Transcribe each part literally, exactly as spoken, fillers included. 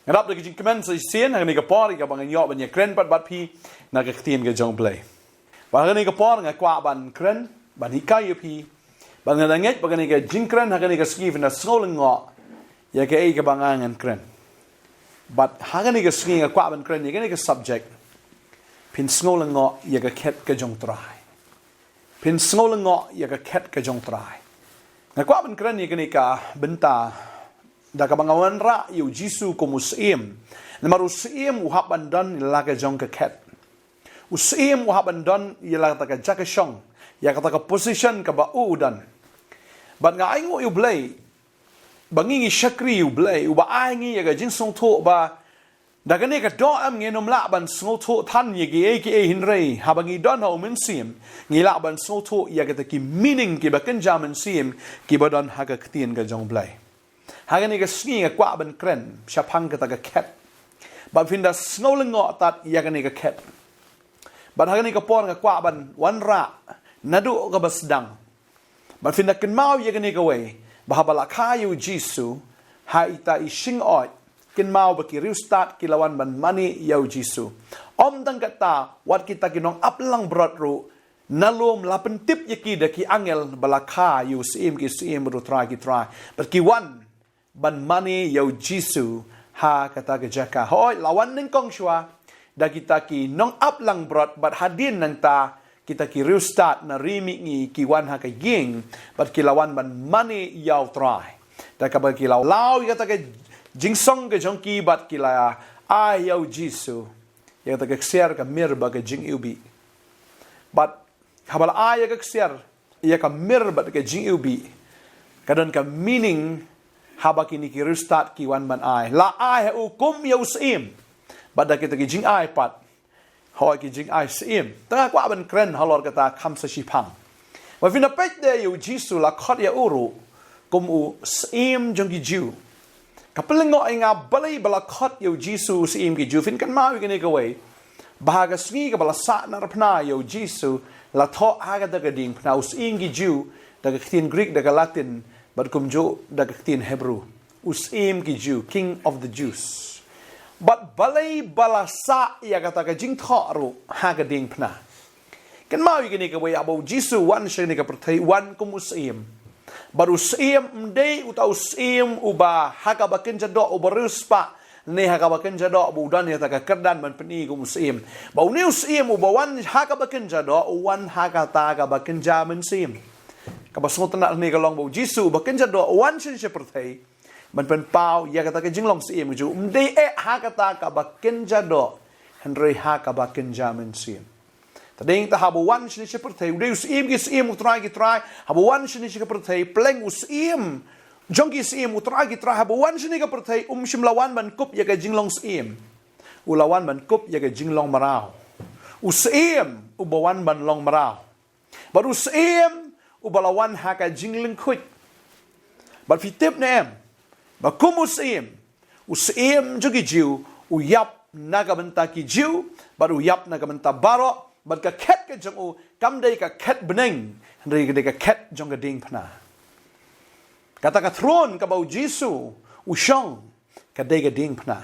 Nga dap da ka jingkmen sa shisien ha kane ka por ïa kaba ngan ïoh ban ïakren pat bad phi na ka ktien ka jong U Blei. Bad ha kane ka por nga kwah ban kren, ban hikai ïa phi. Bad nga da ngeit ba kane ka jingkren ha kane ka sngi phin da sngew lyngngoh ïa kaei kaba nga ngan kren. Bad ha kane ka sngi nga kwah ban kren ïa kane ka subject. Phin sngew lyngngoh ïa ka khet ka jong U Trai. Phin sngew lyngngoh ïa ka khet ka jong U Trai. Nga kwah ban kren ïa kane ka bynta da kaba nga wanrah ïa U Jisu kum u syiem. Namar u syiem u hap ban don ïa la ka jong ka khet. U syiem u hap ban don ïa la kata ka jaka shong, ïa kata ka position kaba u u don. Bad nga ainguh ïa U Blei ba ngi ngi shakri ïa U Blei uba ai ngi ïa ka jingsngewthuh ba da kane ka doh em ngin ym lah ban sngewthuh than ïa kiei kiei, hynrei haba ngi don ha U Mynsiem ngi lah ban sngewthuh ïa kita ki meaning kiba kynja mynsiem kiba don ha ka ktien ka jong U Blei. Ha kane ka sngi nga kwah ban kren shaphang kata ka khet. Bad phin da sngew lyngngoh tad ïa kane ka khet. Bad ha kane ka por nga kwah ban wanrah naduh kaba sdang. Bad phin da kynmaw ïa kane kawei, ba haba la kha ïa U Jisu ha ita i shyngkhoit, kynmaw ba ki riewstad ki la wan ban mane ïa U Jisu. Ym tang kata, wat kita ki nongap langbrot ruh, na lum la pyntip ïa ki da ki angel ba la kha ïa U Syiem ki syiem, U Trai ki trai. Bad ki wan ban mane ïa U Jisu ha kata ka jaka. Hooid, la wan nyngkong shuwa da kita ki nongap langbrot, bad hadien nangta kita ki riewstad na ri mihngi ki wan ha ka ïing bad ki la wan ban mane ïa U Trai. Da kaba ki la law ïa kata ka jingsong ka jong ki bad ki la ai ïa U Jisu ïa kata ka ksiar, ka mir bad ka jingiwbih. Bad haba la ai ïa ka ksiar, ïa ka mir bad ka jingiwbih, ka don ka meaning haba kine ki riewstad ki wan ban ai. La ai ha u kum ïa u syiem. Bad da kita ki jingai pat, hooid, ki jingai syiem. Te nga kwah ban kren halor kata kham sa shiphang. Ba phin da peit de, ïa U Jisu la khot ïa u ruh kum u syiem jong ki Jiw. Ka pynlyngngoh ïa nga balei ba la khot ïa U Jisu u syiem ki Jiw. Phin kynmaw ïa kane kawei, ba ha ka sngi kaba la sah narphna ïa U Jisu, la thoh ha kata ka diengphna u syiem ki Jiw, da ka ktien Greek, da ka Latin, bad kumjuh da ka ktien Hebrew. U syiem ki Jiw, King of the Jews. Bad balei ba la sah ïa kata ka jingthoh ruh ha ka diengphna. Kynmaw ïa kane kawei, haba U Jisu u wan sha kane ka pyrthei, u wan kum u syiem. Bad u syiem ym dei uta u syiem uba ha kaba kynja doh, uba riewspah, ne ha kaba kynja doh ba u don ïa kata ka kyrdan ban pyni kum u syiem. Ba une u syiem uba wan ha kaba kynja doh, u wan ha kata kaba kynja mynsiem. Kaba sngewtynnat hangne ka long ba U Jisu uba kynja doh u wan shane sha pyrthei ban pynpaw ïa kata ka jinglong syiem ka jong u. Ym dei eh ha kata kaba kynja doh, hynrei ha kaba kynja mynsiem. Te dei nangta haba u wan shane sha pyrthei, u dei u syiem ki syiem, u trai ki trai. Haba u wan shane sha pyrthei, pleng u syiem jong ki syiem, u trai ki trai, haba u wan shane ka pyrthei, um shym la wan ban kup ïa ka jinglong syiem. U la wan ban kup ïa ka jinglong mraw. U syiem uba wan ban long mraw. Bad u syiem uba la wan ha ka jinglyngkhuid. Bad phi tip ne em, ba kum u syiem, u syiem jong ki Jiw, u ïap na ka bynta ki Jiw, bad u ïap na ka bynta baroh, bad ka khet ka jong u kam dei ka khet bneng, hynrei ka dei ka khet jong ka diengphna. Kata ka throne kaba U Jisu u shong, ka dei ka diengphna.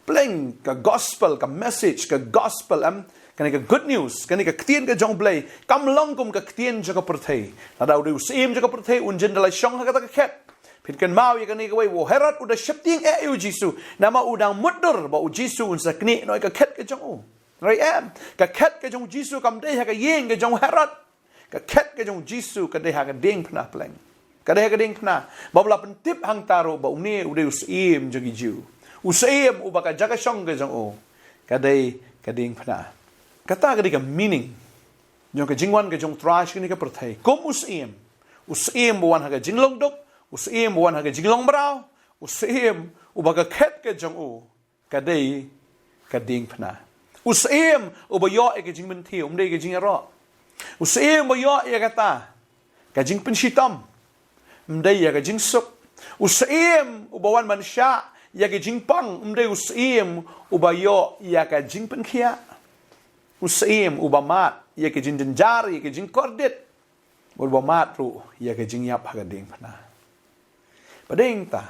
Pleng ka gospel, ka message, ka gospel, em, kane ka good news, kane ka ktien ka jong U Blei, kam long kum ka ktien jong ka pyrthei. Lada u dei u syiem jong ka pyrthei, un jin da la shong ha kata ka khet. Phin kynmaw ïa kane kawei, u Herod u da sheptieng eh ïa U Jisu, namar u dang mutdur ba U Jisu un sa knieh noh ïa ka khet ka jong u. Hynrei em, ka khet ka jong U Jisu kam dei ha ka ïing ka jong u Herod. Ka khet ka jong U Jisu ka dei ha ka diengphna, pleng. Ka dei ha ka diengphna. Bad la pyntip hangta ruh ba une u dei u syiem jong ki Jiw. U syiem uba ka jaka shong ka jong u ka dei ka diengphna. Kata ka dei ka meaning jong ka jingwan ka jong U Trai sha kane ka pyrthei kum u syiem. U syiem uba wan ha ka jinglong duk, u syiem uba wan ha ka jinglong mraw, u syiem uba ka khet ka jong u ka dei ka diengphna. U syiem uba ïoh ïa ka jingpynthiew, ym dei ka jingïaroh. U syiem uba ïoh ïa kata ka jingpynshitom, ym dei ïa ka jingsuk. U syiem uba wan ban shah ïa ka jingpang, ym dei u syiem uba ïoh ïa ka jingpynkhiah. U syiem uba mad ïa ka jingjynjar, ïa ka jingkordit, bad uba mad ruh ïa ka jingïap ha ka diengphna. Bad dei nangta,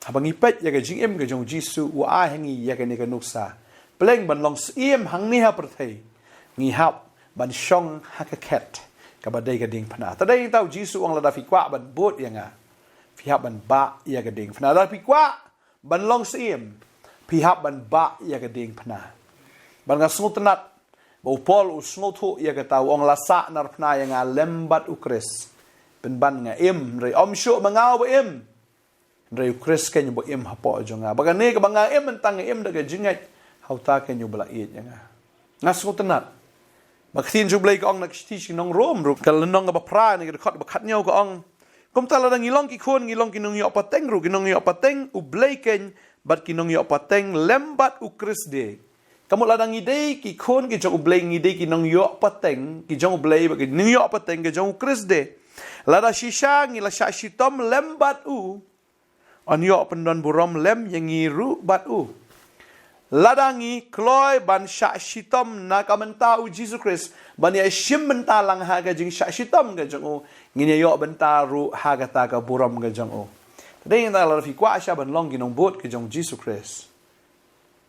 Haba ngi peit ïa ka jingim ka jong u Jisu, u ai ha ngi ïa kane ka nuksa. Pleng ban long syiem hangne ha pyrthei, ngi hap ban shong ha ka khet kaba dei ka diengphna. Te dei ta u Jisu u ong, lada phi kwah ban bud ïa nga, phi hap ban bah ïa ka diengphna. Lada phi kwah ban long syiem, phi hap ban bah ïa ka diengphna. Bad nga sngewtynnat ba u Paul u sngewthuh ïa kata, u ong, la sah narphna ïa nga lem bad u Khrist. Pynban nga im, hynrei ym shuh ma nga uba im, hynrei u Khrist keiñ uba im hapoh jong nga. Ba kane kaba nga im mynta, nga im da ka jingngeit ha uta keiñ uba la ïeit ïa nga. Nga sngewtynnat ba ka ktien jong u Blei ka ong na ka shithi sha ki nong Rom ruh, ka lynnong kaba phra, na ka dkhot ba khathynñiew, ka ong, kumta lada ngi long ki khun, ngi long ki nongïoh pateng ruh, ki nongïoh pateng u Blei keiñ, bad ki nongïoh pateng lem bad u Khrist de. Ka mut lada ngi dei ki khun ki jong u Blei, ngi dei ki nongïoh pateng ki jong u Blei, bad ki nongïoh pateng ki jong u Khrist de. Lada shisha ngi la shah shitom lem bad u, yn ïoh pyndon burom lem ïa ngi ruh bad u. Lada ngi kloi ban shah shitom na ka bynta u Jisu Khrist, ban ïa shim bynta lang ha ka jingshah shitom ka jong u, ngin ïa ïoh bynta ruh ha kata ka burom ka jong u. Te dei ta lada phi kwah shisha ban long ki nongbud ka jong u Jisu Khrist,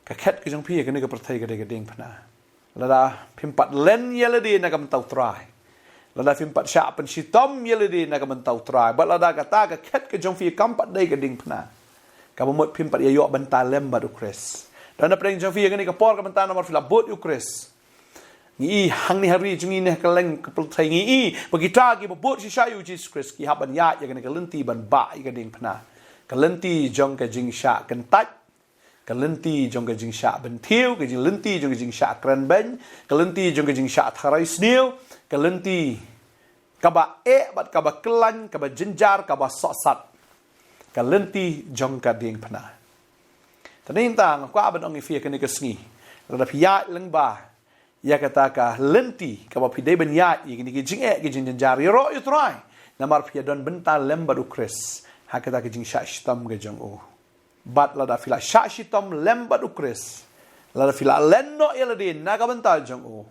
ka khet ka jong phi ha kane ka pyrthei ka dei ka diengphna. Lada phim pat len ïa lade na ka bynta u Trai, lada phim pat shah pynshitom ïa lade na ka bynta u Trai, bad lada kata ka khet ka jong phi kam pat dei ka diengphna, kaba mut phim pat ïa ïoh bynta lem bad u Khrist. Don na pdeng jong phi ha kane ka por ka bynta namar phi la bud ïa u Khrist. Ngi i hangne ha ri jong ngi, ne ha kylleng ka pyrthei, ngi i ba kita kiba bud shisha ïa u Jisu Khrist ki hap ban ïaid ïa kane ka lynti ban bah ïa ka diengphna. Ka lynti jong ka jingshah kyntait, ka lynti jong ka jingshah bynthiew, ka jing, lynti jong ka jingshah krenbeiñ, ka lynti jong ka jingshah tharai sniew, ka lynti kaba eh bad kaba khlaiñ, kaba jynjar, kaba sohsat, ka lynti jong ka diengphna. Te dei ta nga kwah ban ong ïa phi ha kane ka sngi, lada phi ïaid lyngba ïa kata ka lynti kaba phi dei ban ïaid ïa kine ki jingeh ki jingjynjar, ïaroh ïa u Trai, namar phi ïa don bynta lem bad u Khrist ha kata ka jingshah shitom ka jong u. Bad lada phi la shah shitom lem bad u Khrist, lada phi la len noh ïa lade na ka bynta jong u,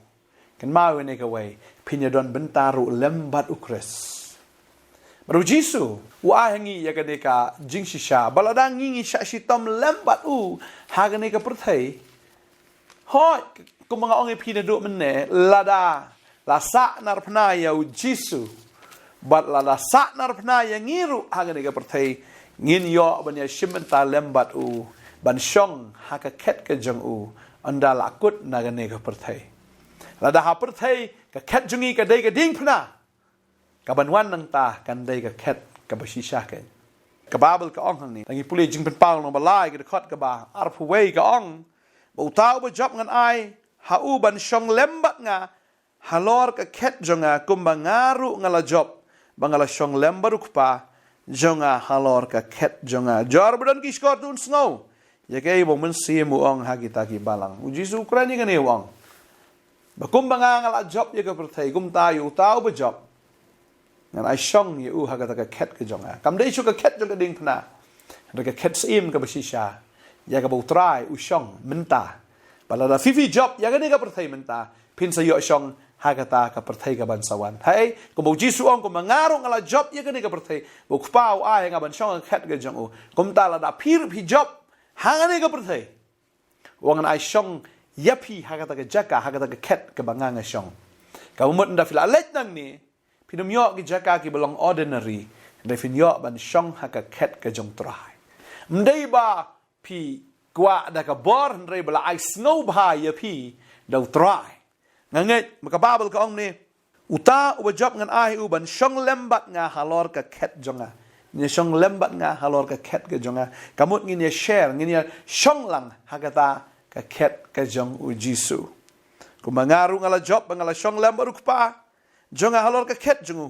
kynmaw ïa kane kawei, phin ïa don bynta ruh lem bad u Khrist. Bad u Jisu u ai ha ngi ïa kane ka jingshisha ba lada ngi, ngi shah shitom lem bad u ha kane ka pyrthei, hooid, kumba nga ong ïa phi naduh mynne, lada la sah narphna ïa u Jisu, bad lada sah narphna ïa ngi ruh ha kane ka pyrthei, ngin ïoh ban ïa shim bynta lem bad u, ban shong ha ka khet ka jong u, ynda la kut na kane ka pyrthei. Lada ha pyrthei ka khet jong ngi ka dei ka diengphna, kaban wan nangta kan dei ka khet kaba shisha keiñ. Ka Baibl ka ong hangne, ngi pule Jingpynpaw lynnong ba lai, ka dkhot kaba arphew wei, ka ong, ba uta uba jop ngan ai ha u ban shong lem bad nga halor ka khet jong nga, kumba nga ruh nga la jop ba nga la shong lem bad u Kpa jong nga halor ka khet jong nga. Jar ba don ki shkor to un sngew ïa kaei ba u Mynsiem u ong ha kita ki balang. U Jisu u kren ïa kane, u ong ba kumba nga, nga la jop ïa ka pyrthei, kumta ïa uta uba jop ngan ai shong ïa u ha kata ka khet ka jong nga. Kam dei shuh ka khet jong ka diengphna, hynrei ka khet syiem kaba shisha, ïa kaba u Trai u shong mynta. Ba lada phi, phi jop ïa kane ka pyrthei mynta, phin sa ïoh shong ha kata ka pyrthei kaban sa wan. Hei, kumba u Jisu u ong, kumba nga ruh nga la jop ïa kane ka pyrthei, ba u Kpa u ai ha nga ban shong ha ka khet ka jong u, kumta lada phi ruh phi jop ha kane ka pyrthei, u ong ngan ai shong ïa phi ha kata ka jaka, ha kata ka khet kaba nga, nga shong. Kaba mut ynda phi la leit nangne, phin ym ïoh ki jaka kiba long ordinary, hynrei phin ïoh ban shong ha ka khet ka jong u Trai. Ym dei ba phi kwah da ka bor, hynrei ba la ai sngewbha ïa phi da u Trai. Nga ngeit ba ka Baibl ka ong ne, uta uba jop ngan ai u ban shong lem bad nga halor ka khet jong nga. Ngin ïa shong lem bad nga halor ka khet ka jong nga. Ka mut ngin ïa share, ngin ïa shong lang ha kata ka khet ka jong u Jisu. Kumba nga ruh nga la jop ba nga la shong lem bad u Kpa jong nga halor ka khet jong u,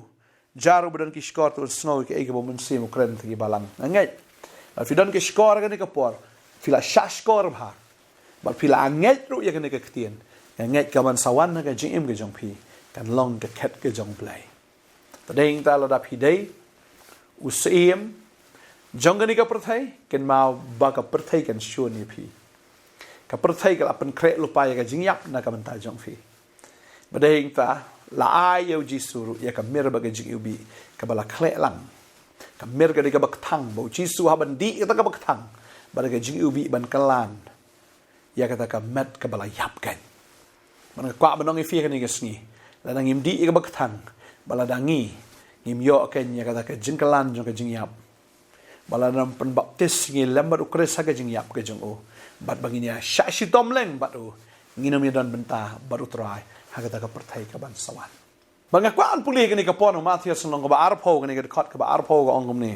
jar ba don ki shkor to un sngew ïa kaei kaba u Mynsiem u kren ha kita ki balang. Nga ngeit lada phi don ki shkor ha kane ka por, phi la shah shkor bha, bad phi la ngeit ruh ïa kane ka ktien, nga ngeit kaban sa wan ha ka jingim ka jong phi kan long ka khet ka jong u Blei. Te dei ta lada phi dei u syiem jong kane ka pyrthei, kynmaw ba ka pyrthei kan shun ïa phi. Ka pyrthei ka la pynkhreh lypa ïa ka jingïap na ka bynta jong phi. Bad dei ta la ai ïa u Jisu ruh ïa ka mir bad ka jingiwbih kaba la khleh lang. Ka mir ka dei kaba kthang, ba u Jisu hap ban dih kata kaba kthang, bad da ka jingiwbih ban kylla ïa kata ka met kaba la ïap kein. Bad nga kwah ban ong ïa phi ha kane ka sngi, lada ngim dih ïa kaba kthang, bad lada ngi ngim ïoh kein ïa kata ka jingkylla jong ka jingïap, bad lada ngim pynbaptis ngi lem bad u Khrist ha ka jingïap ka jong u, bad ba ngin ïa shah shitom lem bad u, ngin ym ïadon bynta bad u Trai ha kata ka pyrthei kaban sa wan. Bad nga kwah ban pule kane ka por na u Mathaios lynnong kaba arphew, kane ka dkhot kaba arphew ka ong kumne: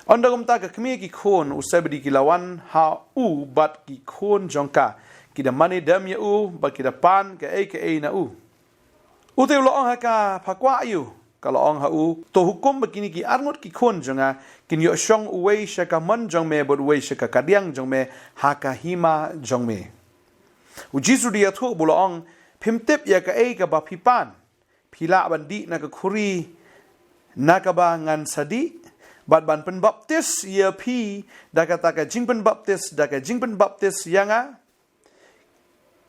Ynda kumta ka kmie ki khun u Sebedi ki la wan ha u bad ki khun jong ka, ki da mane dem ïa u, bad ki da pan kaei kaei na u. Ute u la ong ha ka, pha kwah ïa u. Ka la ong ha u, to hukum ba kine ki arngut ki khun jong nga kin ïoh shong, uwei sha ka mon jong me bad uwei sha ka kadiang jong me ha ka hima jong me. U Jisu u da ïathuh bad u la ong, phim tip ïa kaei kaba phi pan. Phi lah ban dih na ka khuri na kaba ngan sa dih, bad ban pynbaptis ïa phi da kata ka jingpynbaptis, da ka jingpynbaptis ïa nga?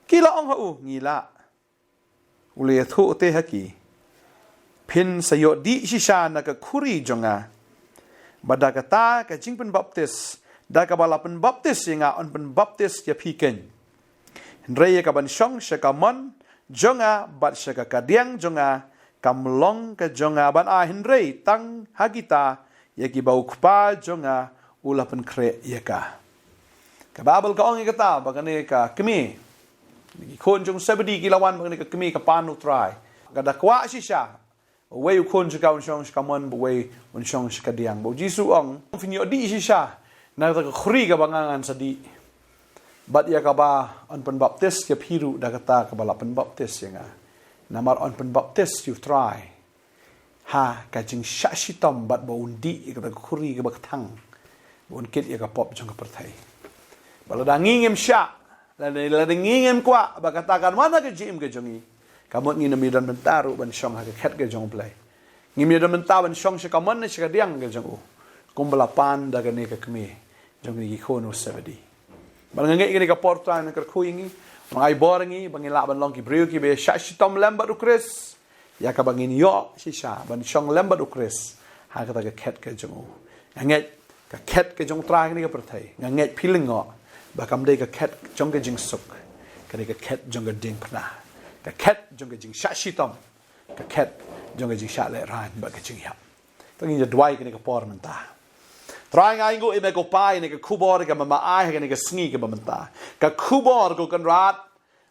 Ki la ong ha u, ngi lah. U la ïathuh te ha ki, phin sa ïoh dih shisha na ka khuri jong nga, bad da kata ka jingpynbaptis da kaba la pynbaptis ïa nga yn pynbaptis ïa phi kein. Hynrei ïa kaban shong sha ka mon jong nga bad sha ka kadiang jong nga, kam long ka jong nga ban ai, hynrei tang ha kita ïa kiba u Kpa jong nga u la pynkhreh ïa ka. Ka Baibl ka ong ïa kata, ba kane ka kmie, ki khun jong u Sebedi ki la wan, ba kane ka kmie ka pan u Trai. Ka da kwah shisha, uwei u khun sha ka un shong sha ka mon, bad uwei un shong sha ka kadiang. Bad u Jisu u ong, phin ïoh dih shisha na kata ka khuri kaba nga ngan sa dih, bad ïa kaba yn pynbaptis ïa phi ruh da kata kaba la pynbaptis ïa nga. Namar yn pynbaptis ïa u Trai ha ka jingshah shitom, bad ba un dih ïa kata ka khuri kaba kthang, ba un kit ïa ka pop jong ka pyrthei. Bad lada ngi ngim shah, lada, lada ngi ngim kwah ba kata kan wan ha ka jingim ka jong ngi, ka mut ngin ym ïadon bynta ruh ban shong ha ka khet ka jong U Blei. Ngim ïadon bynta ban shong sha ka mon ne sha ka kadiang ka jong u, kumba la pan da kane ka kmie jong kine ki khun u Sebedi. Bad nga ngeit kane ka por Trai un kyrkhu ïa ngi, un ai bor ïa ngi ba ngin lah ban long ki briew kiba shah shitom lem bad u Khrist, ïa kaba ngin ïoh shisha ban shong lem bad u Khrist ha kata ka khet ka jong u. Nga ngeit ka khet ka jong u Trai ha kane ka pyrthei, nga ngeit phi lyngngoh ba kam dei ka khet jong ka jingsuk, ka dei ka khet jong ka diengphna, ka khet jong ka jingshah shitom, ka khet jong ka jingshah lehraiñ bad ka jingïap. To ngin ïa duwai kane ka por mynta. Trai, nga ainguh ïa me ko Pa ïa kane ka khubor kaba me ai ha kane ka sngi kaba mynta. Ka khubor, ko Kynrad,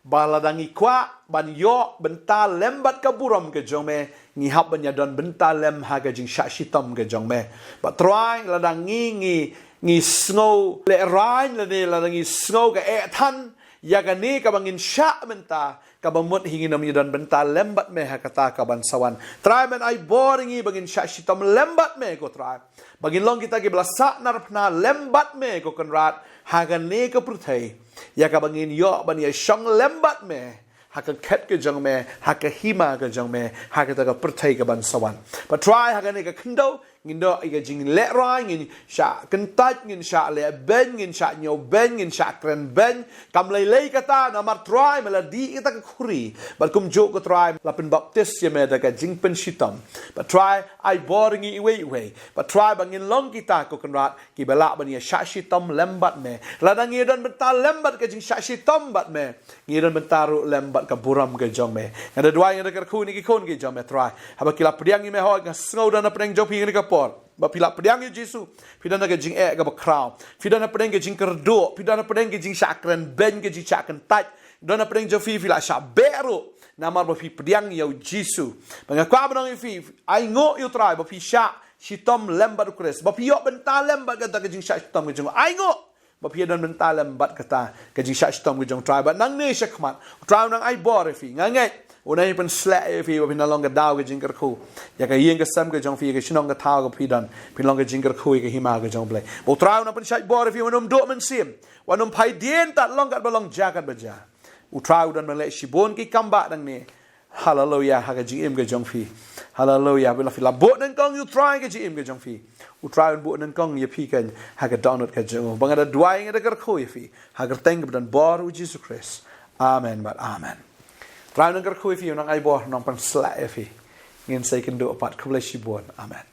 ba lada ngi kwah ban ïoh bynta lem bad ka burom ka jong me, ngi hap ban ïadon bynta lem ha ka jingshah shitom ka jong me. Bad Trai, lada ngi, ngi, ngi sngew lehraiñ lane lada ngi sngew ka eh than ïa kane kaba ngin shah mynta, kaba mut hi ngin ym ïadon bynta lem bad me ha kata kaban sa wan. Trai, men ai bor ïa ngi ba ngin shah shitom lem bad me, ko Trai, ba ngin long kita kiba la sahnarphna lem bad me, ko Kynrad, ha kane ka pyrthei, ïa kaba ngin ïoh ban ïa shong lem bad me ha ka khet ka jong me, ha ka hima ka jong me, ha kata ka pyrthei kaban sa wan. Bad Trai, ha kane ka khyndew ngin don ïa ka jinglehraiñ, ngin shah kyntait, ngin shah leh beiñ, ngin shah ñiew beiñ, ngin shah kren beiñ. Kam lei lei kata, namar Trai, me la dih kata ka khuri, bad kumjuh, ko Trai, la pynbaptis ïa me da ka jingpynshitom. Bad Trai, ai bor ïa ngi iwei iwei. Bad Trai, ba ngin long kita, ko Kynrad, kiba lah ban ïa shah shitom lem bad me. Lada ngi ïadon bynta lem bad ka jingshah shitom bad me, ngi ïadon bynta ruh lem bad ka burom ka jong me. Nga da duwai, nga da kyrkhu ïa kine ki khun ki jong me, Trai, haba ki la pdiang ïa me hooid, nga sngew don hapdeng jong phi ha kane ka por ba phi la pdiang ïa u Jisu, phi don ha ka jingeh kaba khraw, phi don hapdeng ka jingkyrduh, phi don hapdeng ka jingshah kren beiñ, ka jingshah kyntait, don hapdeng jong phi, phi la shah beh ruh namar ba phi pdiang ïa u Jisu. Bad nga kwah ban ong ïa phi, ainguh ïa u Trai ba phi shah shitom lem bad u Khrist, ba phi ïoh bynta lem bad kata ka jingshah shitom ka jong u. Ainguh ba phi ïadon bynta lem bad kata ka jingshah shitom ka jong u Trai. Bad nangne shakhmat, u Trai un nang ai bor ïa phi. Nga ngeit un nang pynshlur ïa phi, ba phin nang long ka daw ka jingkyrkhu ïa ka ïing ka sem ka jong phi, ïa ka shnong ka thaw kaba phi don. Phin long ka jingkyrkhu ïa ka hima ka jong U Blei. Ba u Trai un nang pynshait bor ïa phi, un ym duh mynsiem, un ym phai dien, tad long katba long, jia katba jia. U Trai u don ban leh shibun ki kam ba nangne. Haleluya, ha ka jingim ka jong phi. Haleluya, ba la phi la buh nyngkong ïa u Trai ha ka jingim ka jong phi, u Trai un buh nyngkong ïa phi kein ha ka dohnud ka jong u. Ba nga da duwai, nga da kyrkhu ïa phi ha ka kyrteng kaba don bor u Jisu Khrist. Amen bad amen. U Trai un nang kyrkhu ïa phi, un nang ai bor, un nang pynshlur ïa phi. Ngin sa ïakynduh pat. Khublei shibun. Amen.